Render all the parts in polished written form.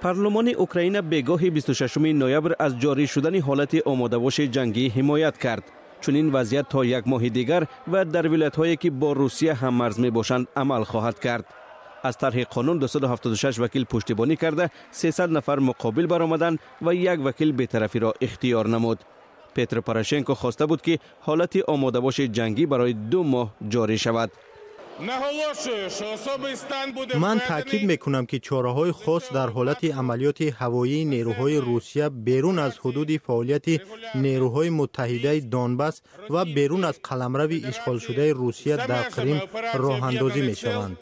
Парлумони Украина бегоҳи 26 ноябр аз ҷорӣ шудани ҳолати омодабоши ҷангӣ ҳимоят кард. Чунин вазъият то як моҳи дигар ва дар вилоятҳое ки бо Русия ҳаммарз мебошанд, амал хоҳад кард. Аз тарҳи қонун 276 вакил пуштибонӣ карда, 300 нафар муқобил баромаданд ва як вакил бетарафиро ихтиёр намуд. Петр Порошенко хоста буд, ки ҳолати омодабоши ҷангӣ барои 2 моҳ ҷорӣ шавад. Ман таъкид мекунам, ки чораҳои хос дар ҳолати амалиёти ҳавоии нерӯҳои Русия берун аз ҳудуди фаъолияти нерӯҳои муттаҳидаи Донбасс ва берун аз қаламрави ишғолшудаи Русия дар Қрим роҳандозӣ мешаванд.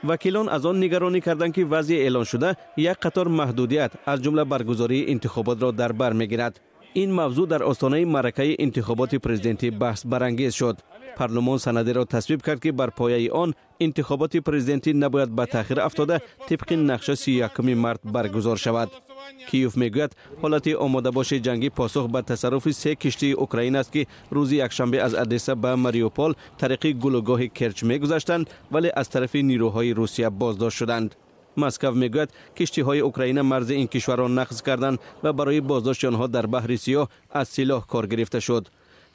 Вакилон аз он нигаронӣ карданд, ки вазъи эълоншуда як қатор маҳдудият, аз ҷумла баргузории интихоботро дар бар мегирад. Ин мавзӯъ дар остонаи маъракаи интихоботи президентӣ баҳс барангез шуд. Парлумон санадеро тасвиб кард, ки бар пояи он интихоботи президентӣ набояд ба таъхир афтода, тибқи нақша 31 март баргузор шавад. Киев мегӯяд, ҳолати омодабоши ҷангӣ посух ба тасарруфи се киштии Украина аст, ки рӯзи якшанбе аз Одесса ба Мариупол тариқи гулӯгоҳи Керч мегузаштанд, вале аз тарафи нирӯҳои Русия боздошт шуданд. Москав мегӯяд, киштиҳои Украина марзи ин кишварро нақз карданд ва барои боздошти онҳо дар Баҳри Сиёҳ аз силоҳ кор гирифта шуд.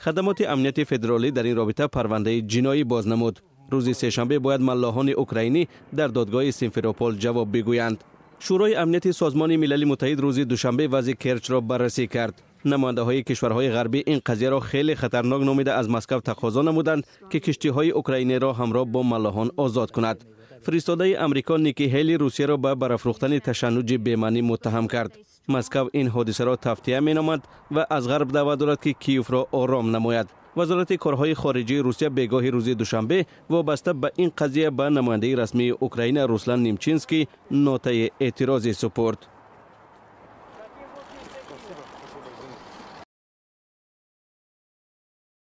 Хадамоти амнияти федералӣ дар ин робита парвандаи ҷиноӣ боз намуд. Рӯзи сешанбе бояд маллоҳони украинӣ дар додгоҳи Симферопол ҷавоб бигӯянд. Шӯрои амнияти Созмони Милали Муттаҳид рӯзи душанбе вазъи Керчро баррасӣ кард. Намояндаҳои кишварҳои ғарбӣ ин қазияро хеле хатарнок номида, аз Москав тақозо намуданд, ки киштиҳои украиниро ҳамроҳ бо маллоҳон озод кунад. Фиристодаи Амрико Ники Ҳейли Русияро ба барафрӯхтани ташаннуҷи бемаънӣ муттаҳам кард. Москав ин ҳодисаро тафтия меномад ва аз ғарб даъват дорад, ки Киевро ором намояд. Вазорати корҳои хориҷии Русия бегоҳи рӯзи душанбе вобаста ба ин қазия ба намояндаи расмии Украина Руслан Нимчинский нотаи эътирозӣ супурд.